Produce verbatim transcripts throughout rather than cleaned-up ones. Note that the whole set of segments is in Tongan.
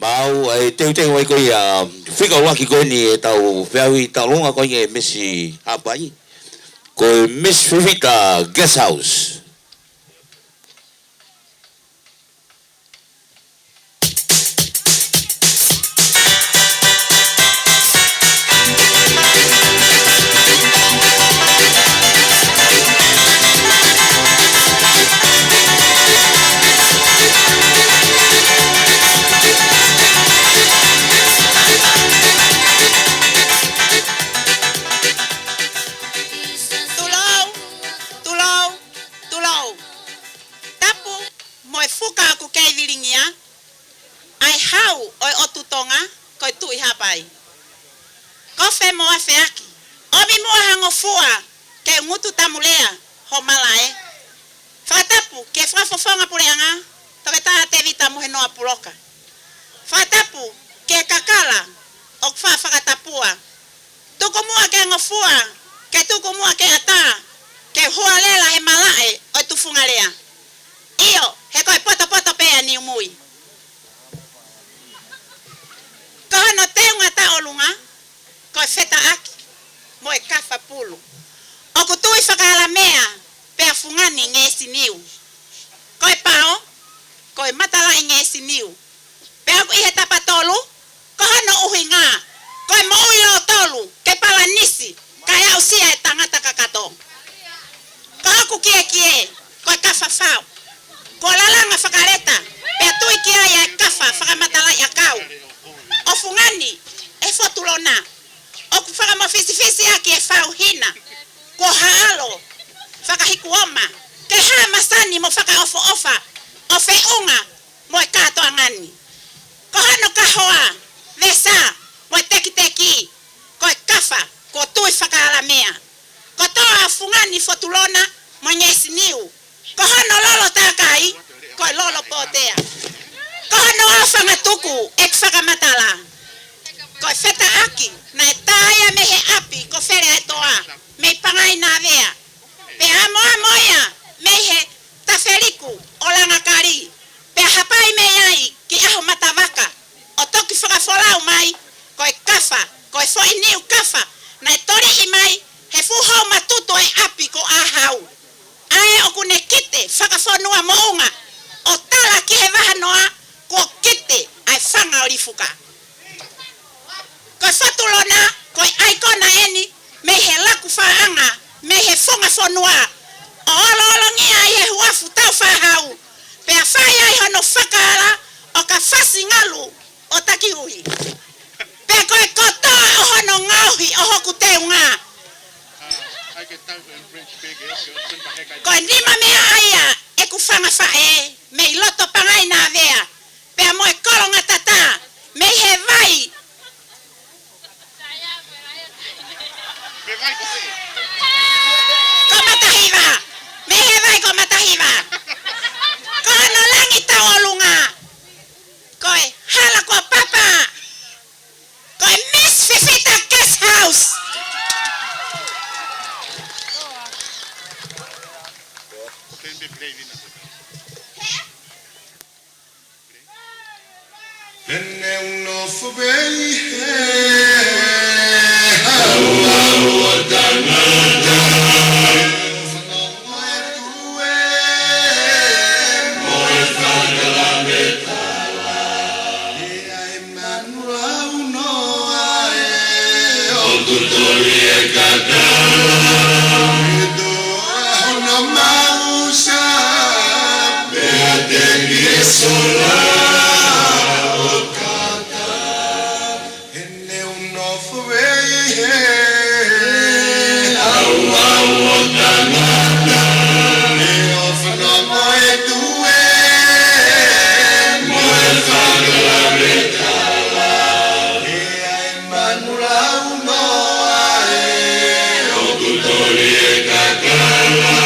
Mau ʻai teuteu ai ko ia, fika ʻuluaki ko eni ʻetau feʻauhi tauʻolunga ko ia ʻi Misi Haʻapai. Ko e Misi Fifita Guest House. Tulou, tulou, tulou. Tapu mo e fuka ʻoku kei vilingia, ʻa e Hau ʻo e ʻOtu Tonga, ko e Tuʻi Haʻapai. Kofe mo afeʻaki, ʻomi muʻa ha ngofua ke ngutu tamu lea ho malaʻe. Fakatapu ki he Fakafofonga Puleʻanga, Toketā Tēvita Muhenoa Puloka. Fakatapu ki he kakala ʻoku faʻa fakatapua. Tuku muʻa ke ngofua, ke tuku muʻa ke ʻatā, ke hualela he malaʻe ʻo e tufunga lea. ʻIo, he ko e potopoto pē ʻa Niumui. Ko hono teunga tauʻolunga, ko e fetaʻaki mo e kafa pulu. ʻOku tui fakaʻalamea pea fungani ngeʻesi niu. Ko e pao, ko e matalaʻi ngeʻesi niu. Pea ʻoku ʻi he tapa tolu, ko hono ʻuhinga, ko e moʻui lōtolu, ke palanisi, kae aʻusia e tangata kakato. Ko hoku kiekie, ko e kafa fao. Kuo lalanga fakaleta, pea tui ki ai ʻa e kafa fakamatalaʻiʻakau. ʻO fungani, ʻe Fotulona. ʻOku fakamafisifisiʻaki e fau hina. Kuo haʻalo, fakahikuoma, ke hā masani mo fakaʻofoʻofa, ʻo feʻunga, mo e kātoanga ni. Ko hono kahoa, vesa, mo e tekiteki, ko e kafa, kuo tui fakaʻalamea. Kotoa ʻa fungani Fotulona, mo e ngeʻesi niu. Ko hono lolo takai, ko e lolo pōtea. Ko hono ʻofa ngatuku, ʻeku fakamatala. Ko e fetaʻaki, naʻe tā ia mei he ʻapi, ko Fele ʻa e Toa, mei Pangainavea. Pea ʻamoʻamo ia, mei he Tafeliku ʻo Langakali, pea hapai mei ai ki ʻAho Matavaka, ʻo toki fakafolau mai, ko e kafa, ko e foʻi niu kafa, naʻe toliʻi mai, he fuʻu hou matutu ʻo e ʻapi ko ʻAhau. ʻA ē ʻoku ne kite, fakafonua moʻunga, ʻo tala ki he vahanoa, kuo kite, ʻa e fanga ʻo Lifuka. Ko Fotulona, ko e ʻaikona eni, mei he laku faʻanga, mei he funga fonua. ʻO oloolongia ʻi he huafu tau fāhau. Pea fai ai hono fakaala, ʻo ka fasi ngalu, ʻo taki uhi. Pea ko e kotoa ʻo hono ngaohi ʻo hoku teunga. Ko e nima meʻa ʻa ia, ʻeku fanga faʻē, mei loto Pangainavea. Pea mo e kolonga tatā, mei he vai. Ko Matahiva, mei he vai ko Matahiva. Ko hono langi tauʻolunga, ko e hala ko Papa, ko e Misi Fifita Guest House. Pene uno fubei he hau au o tangata. Mo e tue. Mo e fakalametala. Ia e manu au noa e. O tutoli e kakala. E toa hono mausa. Pea teki e sola. O kata. Hene uno fuvei he. Au au o tangata. E o fana mo e tue. Mo e fakalametala. E ai manu lau noa e. O tutoli e kakala.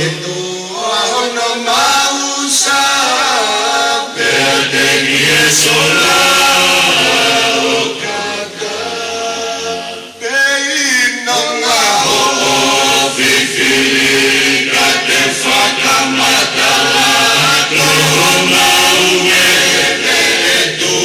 E tua hono mausa. Pea teki e sola. O kata. Pei nonga hoʻo fifili ka te fakamatala. Ko honau e te e tu.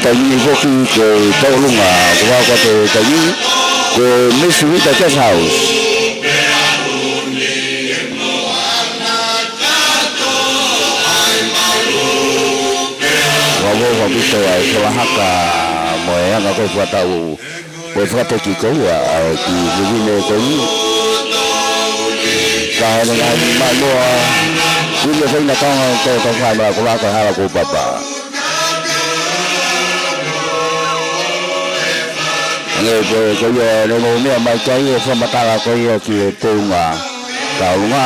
Taimi ni foki ko e tauʻolunga, ko e vaoka te taimi, ko e Miss Vita Guest House. Ua vo ua pito ai, ko la haka mo e anga ko e fakatau, ko e fakateki ko ia, ʻa e kiʻi vivine ko eni. Ka hana ngai mai moa, kuini o faina kaunga ko e tau fai ma ko la ka hala ko papa. Ange ko, ko ia ne mau meʻa mai kai e fakamatala ko ia ki he teunga tauʻolunga.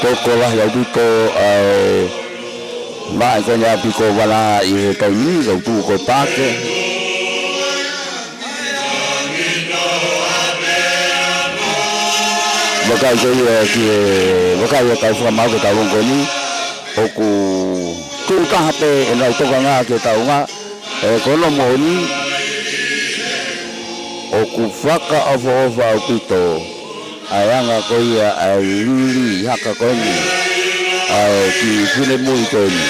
Tokolahi ʻaupito ʻa e maʻi ko eni ʻa Piko Vana ʻi he taimi ni, kau tuʻu ko e pake. Vakai ko ia ki he, vakai e kau fakamaau ke tau longo ni. ʻOku tuʻu taha pē ʻenau tokanga ki he tauʻolunga, ʻe ko hono moʻoni, ʻoku fakaʻofoʻofa ʻaupito ʻa e anga ko ia ʻa e lili haka ko eni, ʻa e kiʻi finemui ko eni.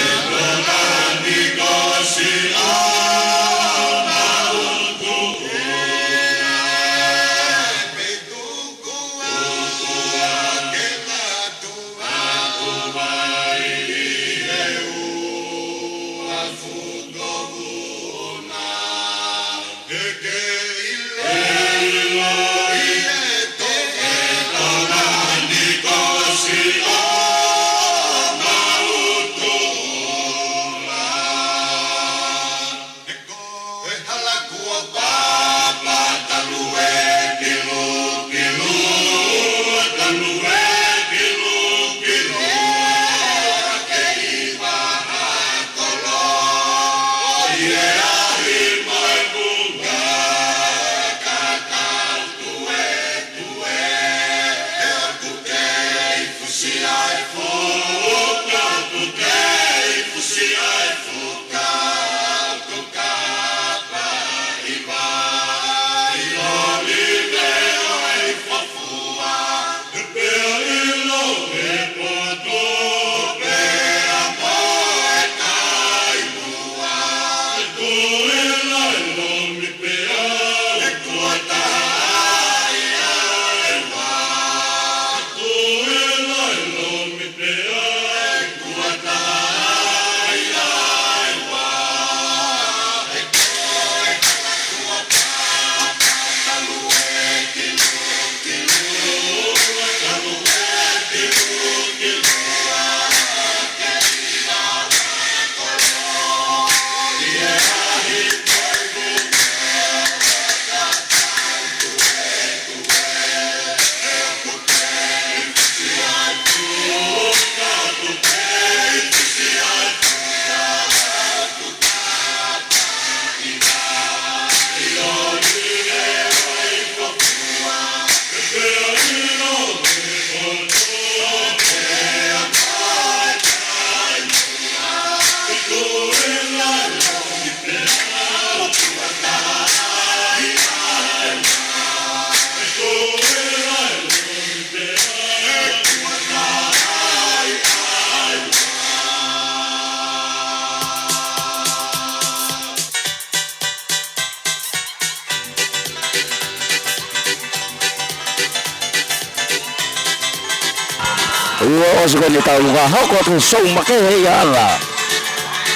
ʻOku ʻosi ko eni e tauʻolunga, hoko atu sou makehe ia ala.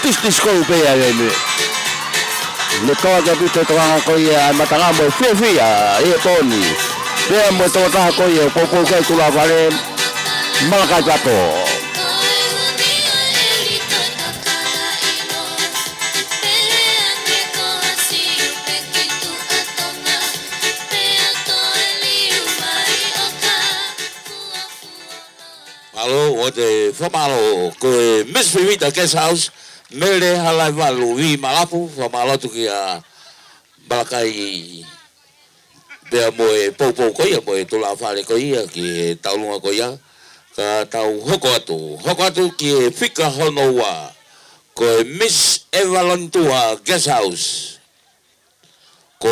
Tis tis kou pē ia e me. Ne toa ke pito e tokanga ko ia ʻa e matanga mo e fiefia ʻi he pō ni. Pea mo e tokotaha ko ia ʻoku poupou ki ai Tulafale, Malakai Pato. Mālō, ʻoatu e fakamālō, ko e Miss Vivita Guest House, Mele Halaivalu Vimalapu, fakamālō atu kia Malakai pea mo e poupou ko ia, mo e Tulafale ko ia, ki he tauʻolunga ko ia, ka tau hoko atu, hoko atu ki he fika hono ua, ko e Miss Evalon Tua Guest House, ko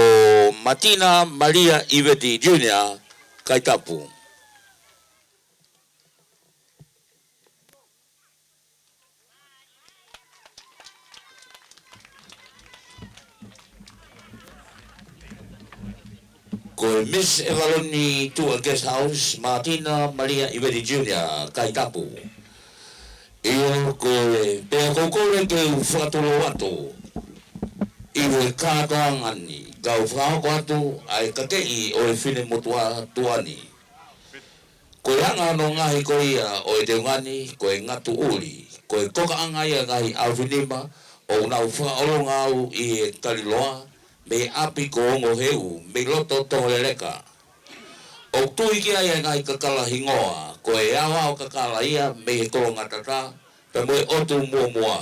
Matina Malia Iveti Junior, Kaitapu. Ko e Miss Evaloni Tua Guest House, Mātina Malia ʻIveti Junior, Kaitapu. ʻIo, ko e pea ʻoku ou kole ke u fakatulou atu ʻi he kātoanga ni, kau fakahoko atu ʻa e kakeʻi ʻo e finemotuʻa tuʻa ni. Ko e anga hono ngaohi ko ia ʻo e teunga ni, ko e ngatu ʻuli, ko e kokaʻanga ia ʻa e ngaahi ʻaofinima ʻoku nau fakaʻolunga au ʻi he kaliloa, mei ʻapi ko Ongoheu, mei loto Tongoleleka. ʻOku tui ki ai ʻa e ngaahi kakala hingoa, ko e aoao kakala ia mei he Kolongatata, pea mo e ʻOtu Muamua.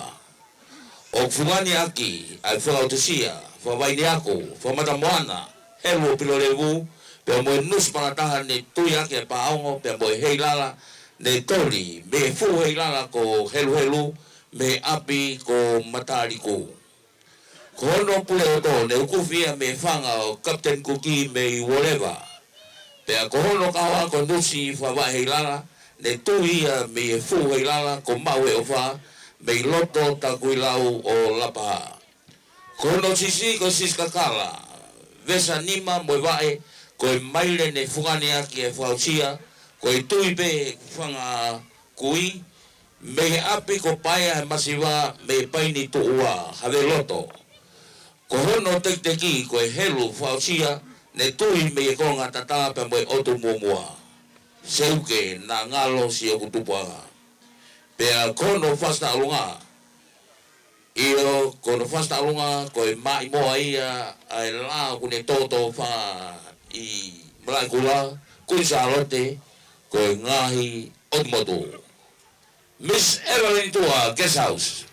ʻOku fungani ʻaki ʻa e fakaʻutusia, fakavainiaku, fakamatamoana, helu ʻo Pilolevu, pea mo e nusi palataha ne tui ʻaki ʻa e pāongo, pea mo e heilala ne toli, mei he fuʻu heilala ko Heluhelu, mei ʻapi ko Mataliku. Ko hono puleʻoto ne ukufi ia mei he fanga ʻo Captain Kuki mei Uoleva. Pea ko hono kahoa ko e nusi fakavaʻe heilala, ne tui ia mei he fuʻu heilala ko Maʻueʻofa, mei loto Takuilau ʻo Lapaha. Ko hono sisi ko e sisi kakala, vesa nima mo e vaʻe, ko e maile ne fungani ʻaki e fakaʻusia, ko e tui pē fanga kui, mei he ʻapi ko Paea he masiva, mei Painituʻua, Haveloto. Ko hono tekiteki ko e helu fakaʻusia, ne tui mei he Kolongatata pea mo e ʻOtu Muamua. Seuke naʻa ngalo siʻoku tupuʻanga. Pea ko hono fasi taʻolunga, ʻio, ko hono fasi taʻolunga, ko e maʻimoa ia ʻa e lā ʻoku ne tōtōfā ʻi Malaʻekula, Kuini Sālote, ko e ngaahi ʻotumotu. Miss Evelyn Tua, Guest House.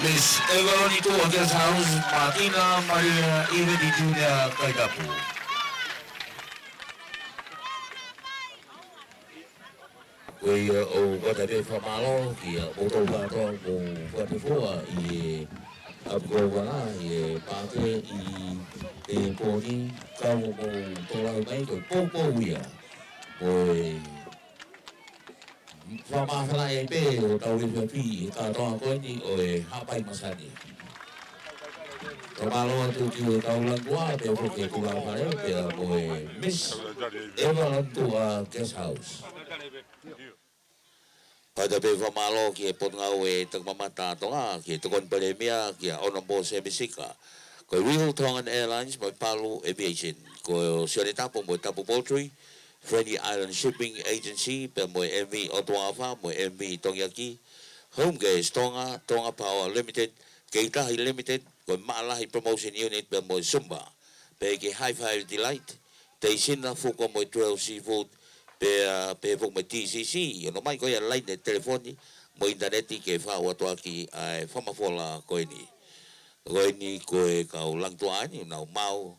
Miss Evelyn Tuʻa Guest House, Martina Maria Iveni Junior Kaitapu. Ko ia ʻoku ou fakatapu fakamālō kia kimoutolu kātoa ʻoku mou fakatefua ʻi he ʻapi koloa ʻi he pāke ʻi he pō ni, kau mou tokolahi mai ko e poupou ia. Ko e fakamāfana ai pē ʻo tau lefi api ʻi he kātoanga ko eni ʻo e Haʻapai Masani. Fakamālō atu ki he kau langi tuʻa pea foki ki he kula fale pea mo e Miss Evelyn Tuʻa Guest House. Fakatapu fakamālō ki he Potungāue Takimamata ʻa Tonga, ki he Tokoni Palēmia, kia Honourable Sēmisi Sika. Ko e Regal Tongan Airlines mo e Palu Aviation. Ko Sione Tapu mo e Tapu Poultry, Friendly Island Shipping Agency, pea mo e M V ʻOtua Afa, mo e M V Tongiaki, Home Gas Tonga, Tonga Power Limited, Keitahi Limited, ko e Maʻalahi Promotion Unit, pea mo e Zumba, pea ki he High Five Delight, Teisina, Fuko mo e Trail Seafood, pea, pea foki mo e T C C, ʻo nau ʻomai ko ia laine telefoni, mo e ʻinitaneti ke fai ʻa e fakamafola ko eni. Ko eni ko e kau langi tuʻa eni, ʻoku nau maʻu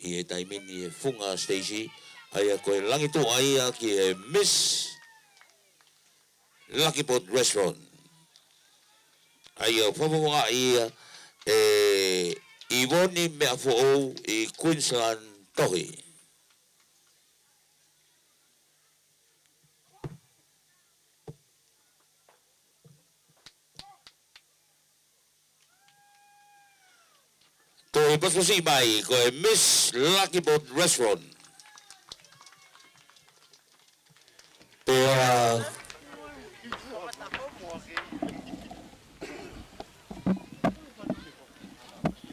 ʻi he taimi ni he funga siteisi, ʻa ia ko e langi tuʻa ia ki he Miss Lucky Pot Restaurant. ʻA ia ʻoku fakafofongaʻi ia ʻe ʻIvoni Meʻafoʻou ʻi Queensland Tohi. Toe pasipasi mai ko e Miss Lucky Pot Restaurant. Pea,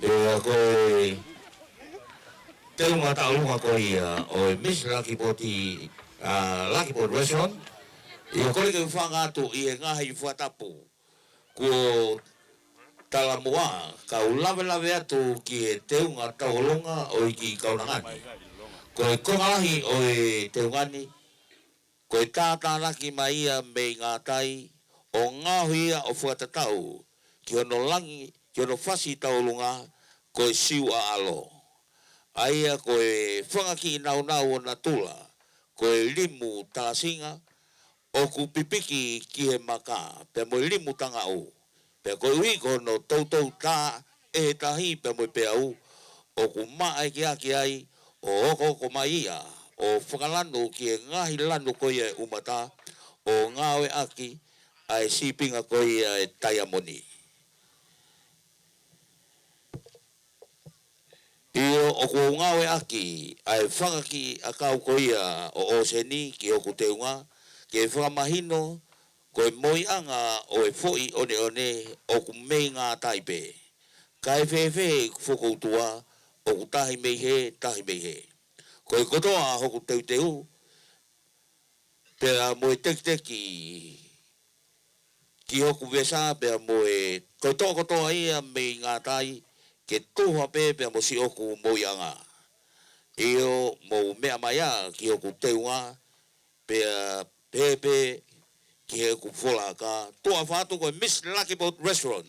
pea ko e teunga tauʻolunga ko ia ʻo e Miss Lucky Pot, ʻa, Lucky Pot Restaurant. ʻIo, kole ke u hūfanga atu ʻi he ngaahi fakatapu kuo talamuʻa, kau lavelave atu ki he teunga tauʻolunga ʻo e kiʻi kaunanga ni. Ko e konga lahi ʻo e teunga ni, ko e tātānaki mai ia mei Ngātai, ʻo ngaohi ia ʻo fakatatau ki hono langi, ki hono fasi tauʻolunga, ko e siu ʻaʻalo. ʻA ia ko e fanga kiʻi naunau ʻo natula, ko e limu talasinga, ʻoku pipiki ki he maka, pea mo e limu tangaʻu. Pea koeʻuhi ko hono toutou tā ʻe he tahi pea mo e peau, ʻoku maʻa e kiaki ai, ʻo hokohoko mai ia, ʻo fakalanu ki he ngaahi lanu ko ia ʻe ʻumata, ʻo ngāueʻaki ʻa e sīpinga ko ia ʻe taiamoni. ʻIo, ʻoku ou ngāueʻaki ʻa e fanga kiʻi ʻakau ko ia ʻo ʻōseni ki hoku teunga, ke fakamahino ko e moiʻanga ʻo e foʻi ʻoneʻone ʻoku mei ngātai pē. Kae fēfē ʻeku fokoutua, ʻoku tahi mei hē, tahi mei hē. Ko e kotoa hoku teuteu, pea mo e tekiteki ki hoku vesa, pea mo e, ko e toʻokotoa ia mei ngātai, ke tuha pē, pea mo siʻoku moiʻanga. ʻIo, mou meʻa mai ā ki hoku teunga, pea pehē pē ki heʻeku folaka. Tuʻa ʻofa atu ko e Miss Lucky Boat Restaurant.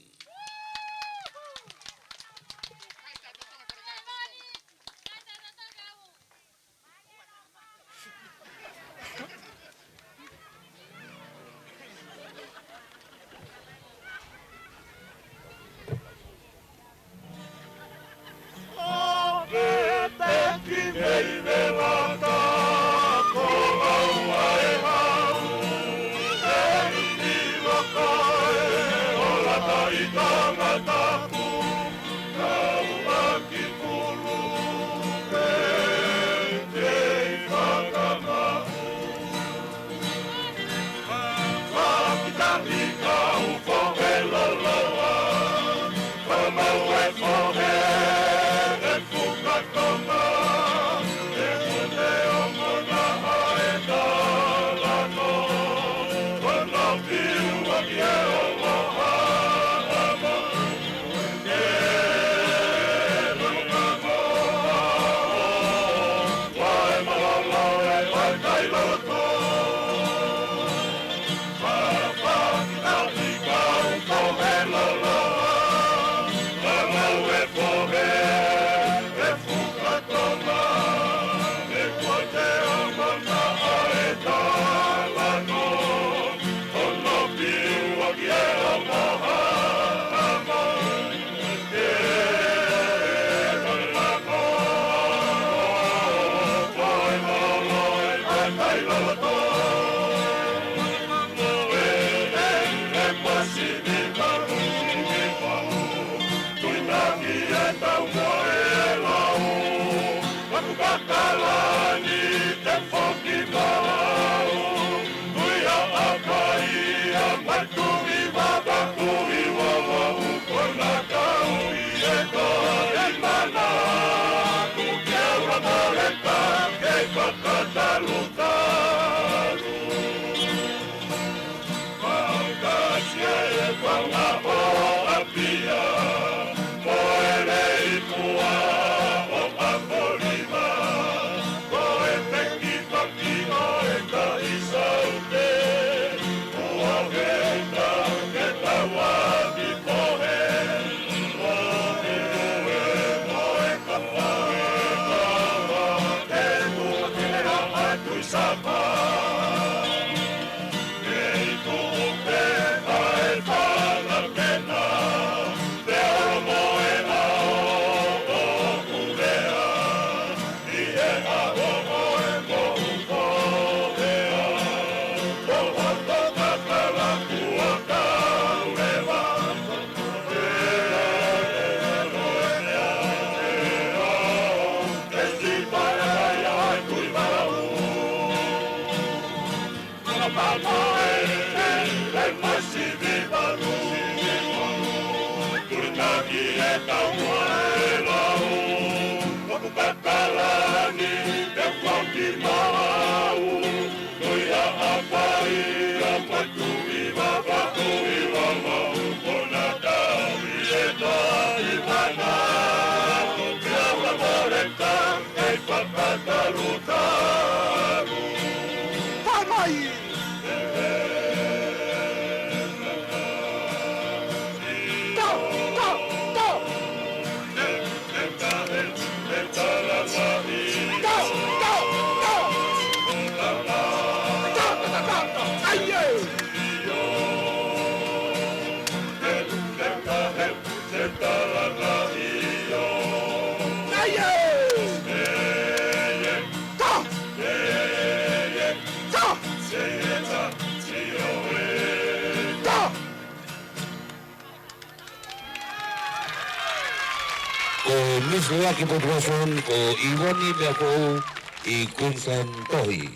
Miss Lucky Production ko Ivoni Meakou ʻi Queensland Tohi.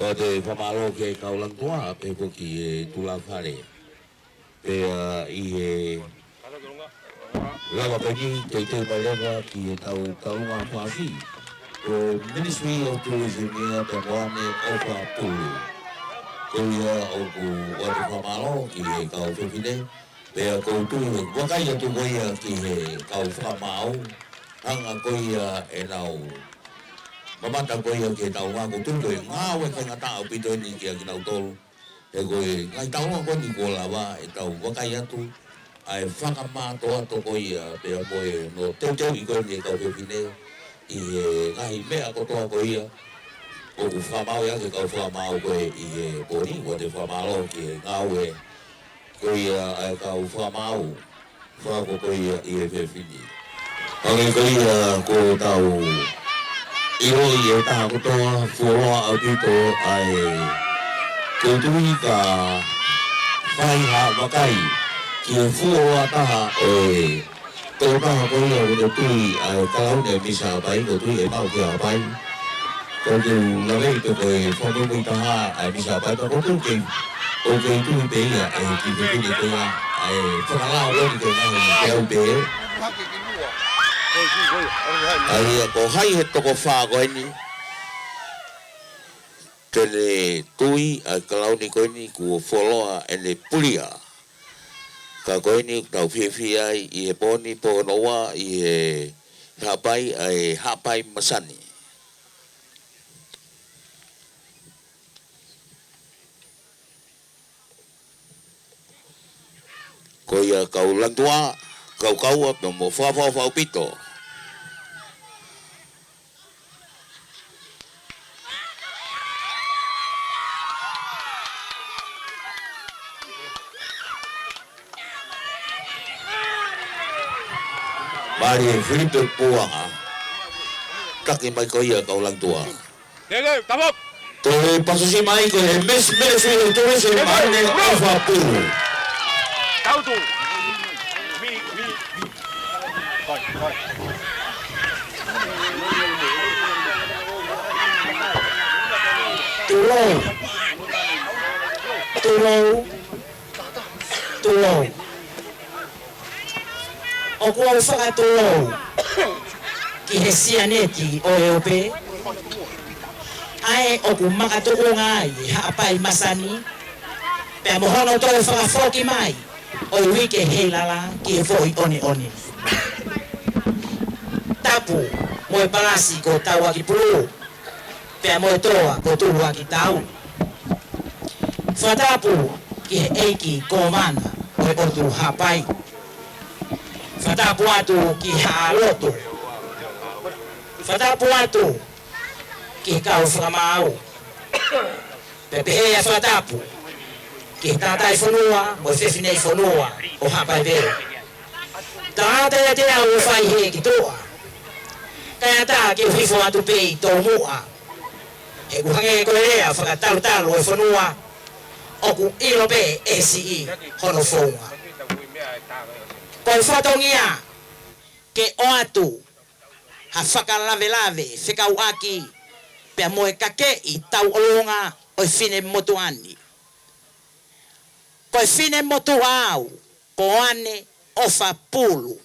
ʻOku ou fakamālō ki he kau langi tuʻa pea mo e kau tulafale. Pea ʻi he lava pē eni, teuteu mai leva ki heʻetau taulunga fakaʻosi. Ko e Ministry of Tourism ia pea mo ʻAne ʻOfapulu. Ko ia ʻoku ou fakamālō ki he kau fefine. Pea ʻoku ou tui ʻe vakai atu ko ia ki he kau fakamaau. Hanga ko ia ʻenau mamata ko ia ki he taulunga, ʻoku ou tui ko e ngāue faingataʻa ʻaupito eni kiate kinautolu. He ko e ngaahi taulunga ko eni kuo lava ʻetau vakai atu ʻa e fakamātoato ko ia pea mo e no teuteuʻi ko eni ʻe he kau fefine ʻi he ngaahi meʻa kotoa ko ia ʻoku fakamaau ʻaki ʻe he kau fakamaau ko ē ʻi he pō ni. ʻOku ou fakamālō ki he ngāue ko ia ʻa e kau fakamaau. Fakakoko ia ʻi he fefine. Hangē ko ia ko ʻetau ʻiloʻi ʻe he taha kotoa, fuoloa ʻaupito ʻa e, ʻoku ou tui ka fai ha vakai ki he fuoloa taha ʻo e tokotaha ko ia ʻoku ou tui ʻa e kalauni ʻa e Misa Haʻapai, ʻoku ou tui ʻe maʻu ki Haʻapai. ʻOku ou laveʻi pē ko e fakamuimuitaha ʻa e Misa Haʻapai, ka ʻoku ou tui ke, ʻoku ou tui pē ia ʻe he kiʻi fefine ko ia ʻa e fakalao ko eni ke ngaahi ke au pē. ʻA ia ko hai he toko fā ko eni te ne tui ʻa e kalauni ko eni kuo fuoloa ʻene pulia. Ka ko eni ʻoku tau fiefia ai ʻi he pō ni, pō hono ua ʻi he Haʻapai, ʻa e Haʻapai Masani. Ko ia kau langi tuʻa, kaukaua pea mo fakaʻofoʻofa ʻaupito. Mālie Filipe Puanga. Taki mai ko ia kau langi tuʻa. Lele, tamo. Toe pāsisi mai ko e Miss Ministry of Tourism, ʻAne ʻOfapulu. Tautu. Mi, mi, mi. Tulou. Tulou. Tulou. ʻOku ou fakatulou ki he Sianeti ʻo e ʻOpe, ʻa ē ʻoku makatuʻunga ai ʻa e Haʻapai Masani, pea mo hono toe fakafoki mai ʻo e uike heilala ki he foʻi ʻoneʻone. Tapu mo e palasi ko Tauakipulu, pea mo e toa ko Tuluakitau. Fakatapu ki he ʻEiki Kōvana ʻo e ʻOtu Haʻapai. Fakatapu atu ki Haʻalotu. Fakatapu atu ki he kau fakamaau. Pea pehē ʻa e fakatapu ki he tangataʻi fonua mo e fefine fonua ʻo Haʻapai Veo. Tangata ia te au ʻo fai he ki tuʻa. Kae ʻatā ke u hifo atu pē ʻi Toumuʻa. He ʻoku hangē ko e lea fakatalutalu ʻo e fonua, ʻoku ʻilo pē ʻe he siʻi hono founga. Ko e fatongia ke ʻoatu ha fakalavelave fekauʻaki pea mo e kakeʻi tauʻolunga ʻo e finemotuʻa ni. Ko e finemotuʻa au, ko ʻAne ʻOfapulu.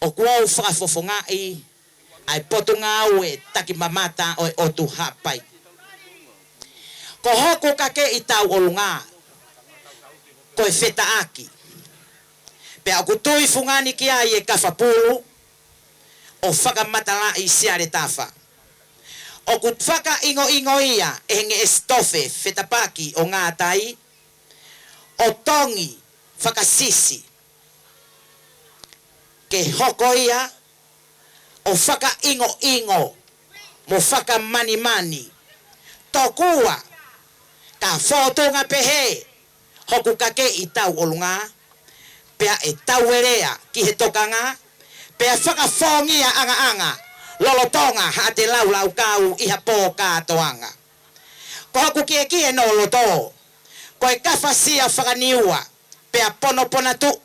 ʻOku ou fakafofongaʻi ʻa e Potungāue Takimamata ʻo e ʻOtu Haʻapai. Ko hoku kakeʻi tauʻolunga ko e Fetaʻaki. Pea ʻoku tui fungani ki ai ʻa Kafapulu ʻo fakamatalaʻi Sialetafa. ʻOku fakaʻingoʻingo ia ʻe he ngeʻesi tofe Fetapaki ʻo Ngātai ʻo Tongi Fakasisi. Ke hoko ia ʻo fakaʻingoʻingo mo fakamanimani. Tokua ka fōtunga pehē hoku kakeʻi tauʻolunga, pea ʻe tauelea ki he tokanga, pea fakafofongaʻi ʻa e ʻangaʻanga lolotonga haʻate laulaukau ʻi ha pō kātoanga. Ko hoku kiekie ʻi loto, ko e kafasia fakaniua, pea ponapona tuʻu,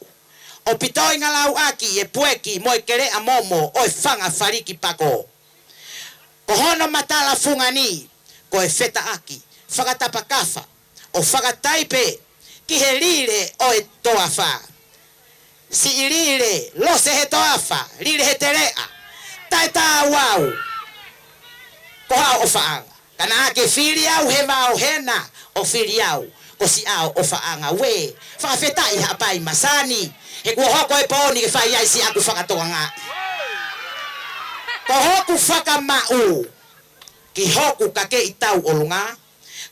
ʻo pitoinga lauʻaki e pueki mo e keleʻa momo ʻo e fanga faliki pako. Ko hono matala fungani, ko e fetaʻaki fakatapakafa ʻo fakataipe ki he lile ʻo e toafa. Siʻi lile, lose he toafa, lile he teleʻa, taʻe tāuau. Ko haʻo ʻofaʻanga. Ka naʻa ke fili au he vao hena ʻo fili au ko siʻao ʻofaʻanga, uē, fakafetaʻi Haʻapai Masani, he kuo hoko e pō ni ke fai ai siʻaku fakatokangaʻi. Ko hoku fakamaʻu ki hoku kakeʻi tauʻolunga,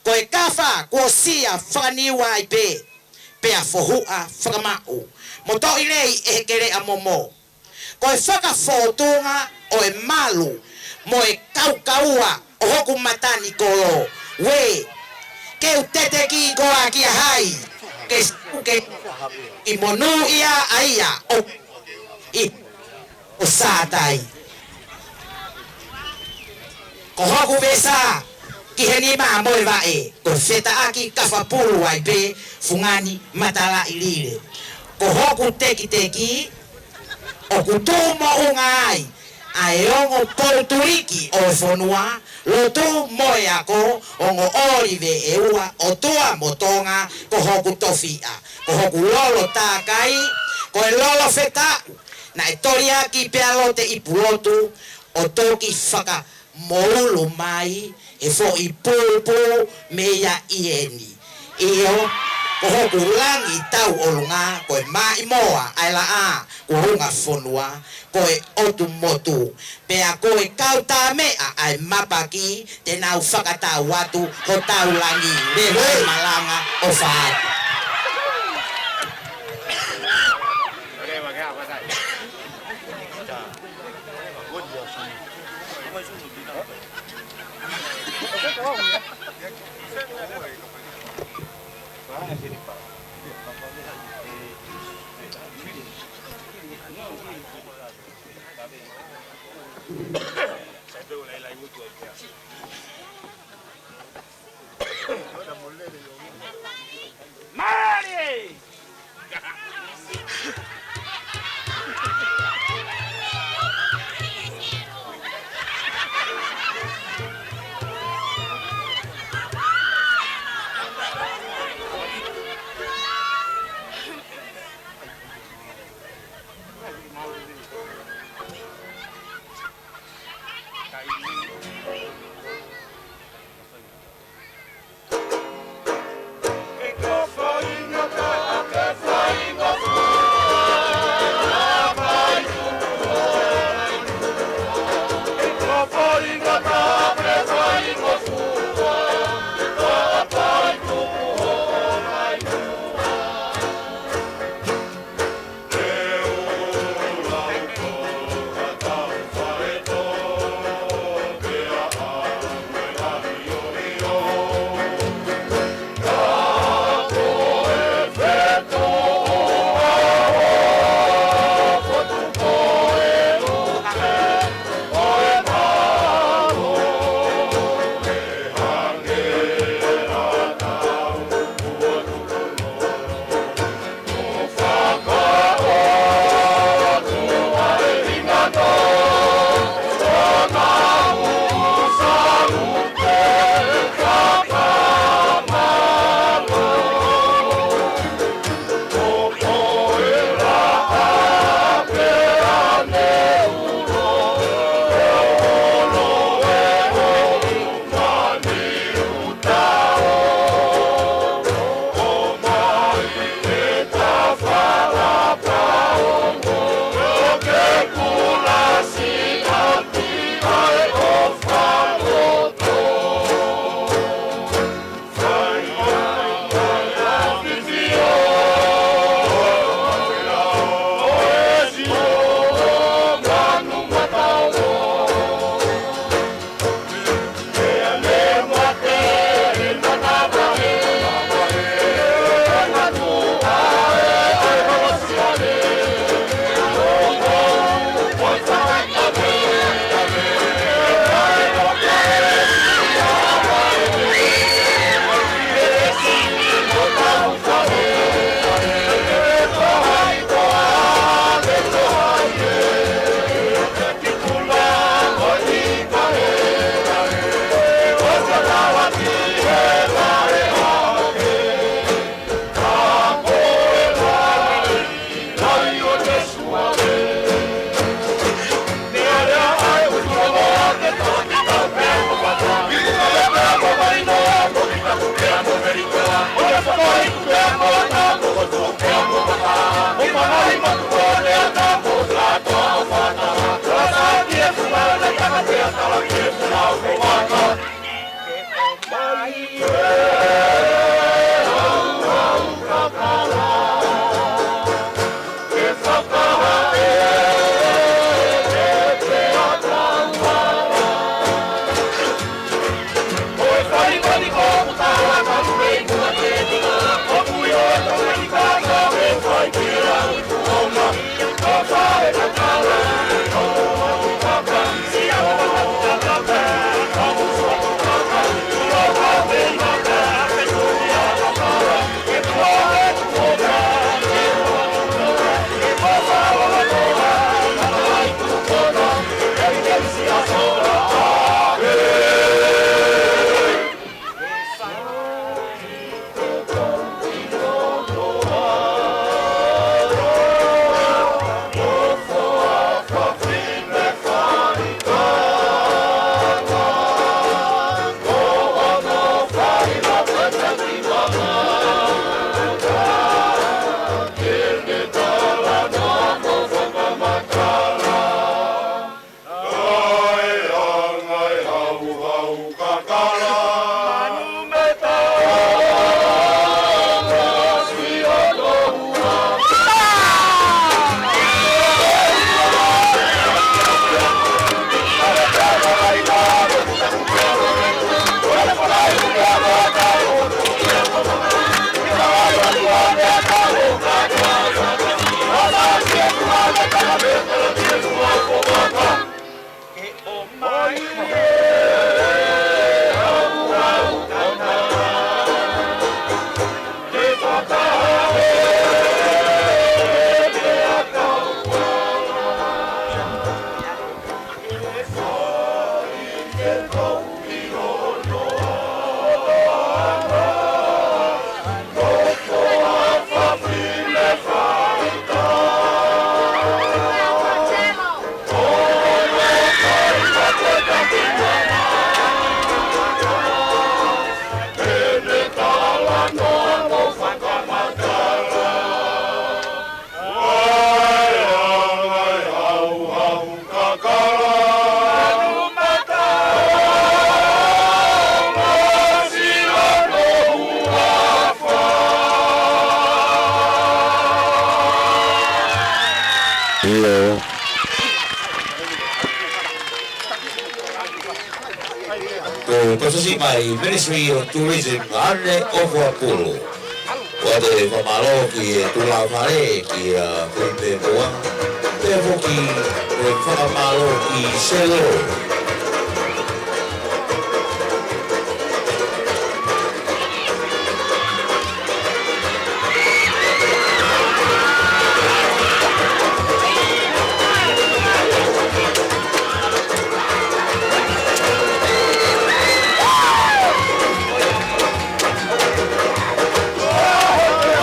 ko e kafa kuo sia fakaniua ai pē, pea fohuʻa fakamaʻu mo toʻilei ʻe he keleʻa momo. Ko e fakafōtunga ʻo e malu mo e kaukaua ʻo hoku matanikolo, uē, ke u tetekī koā kia hai, ke suke ki monūʻia ʻa ia ʻo, ʻi, ʻo Sātai. Ko hoku vesa ki he nima mo e vaʻe, ko e fetaʻaki kafa pulu ai pē fungani matalaʻi lile. Ko hoku tekiteki ʻoku tū moʻunga ai ʻa e ongo poutuliki ʻo e fonua, lotu mo e ako, ongo ʻōlive ʻe ua, ʻOtua mo Tonga, ko hoku tofiʻa, ko hoku lolo tākai, ko e lolo fetaʻu, naʻe toliaki pea lote ʻi Pulotu, ʻo toki faka moulu mai e foʻi pūpū mei a ʻi eni. ʻIo, ko hoku langi tauʻolunga, ko e maʻimoa ʻa e laʻā kuo unga fonua, ko e ʻotu motu. Pea ko e kau tā meʻa ʻa e mapaki, te nau fakatau atu hotau langi, leva e malanga ʻo fai. Mali! ʻIo. Ko e pasasi mai Ministry of Tourism, ʻAne ʻOfuapulu. ʻOatu e fakamālō ki he tulafale, kia Filipe Moa. Pea foki e fakamālō ki Selo.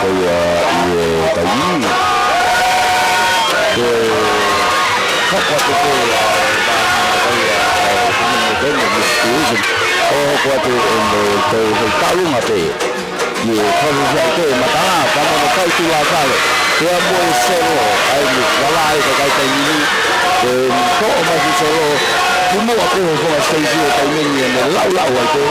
Ko ia ʻi he taimi ni, ko e hoko atu ko ia ʻa e mahana ko ia ʻa e Community Event Tourism, ʻo hoko atu ʻi he taʻu, he taʻu ʻe ua pē. ʻI he fakafiefia ʻa e Matangā, ka mono kai tulafale, pea mo e Selo, ʻa ia ʻoku lalahi ʻa e kakai taimi ni, ko e toʻo mai ʻa e Selo, kimuʻa pē he Funga Siteisi ʻo e taimi ni ʻene laulau ai pē.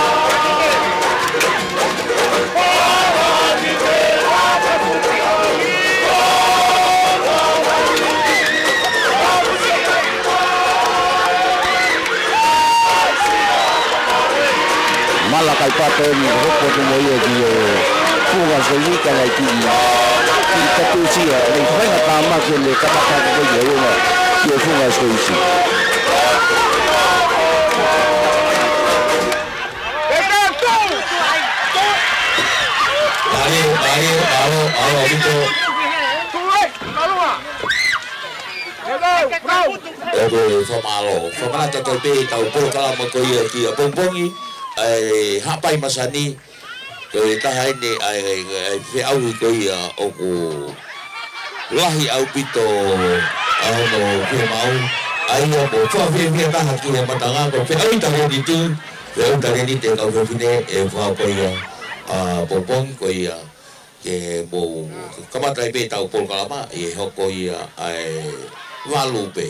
Malakai Patoni, hoko atu mo ia ki he Funga Siteisi ka naʻe kiʻi, kiʻi tatusia, naʻe faingaʻa tāmaki ʻene kamata ko ia ʻi he Funga Siteisi. Mālie, mālie, mālō, mālō ʻaupito. ʻOku ou fakamālō, fakamanatu atu pē ʻetau polokalama ko ia ki ʻapongipongi, ʻa e Haʻapai Masani, ko e taha eni ʻa e, ʻa e, ʻa e feʻauhi ko ia ʻoku lahi ʻaupito ʻa hono fiemaʻu, ʻa ia ʻoku fakafiefia taha ki he Matangā, ko e feʻauhi talēniti, feʻauhi talēniti ʻa e kau fefine ʻi he fekau ko ia ʻapongipongi ko ia. Ke mou kamata ai pē ʻetau polokalama, ʻi he hoko ia ʻa e valu pē.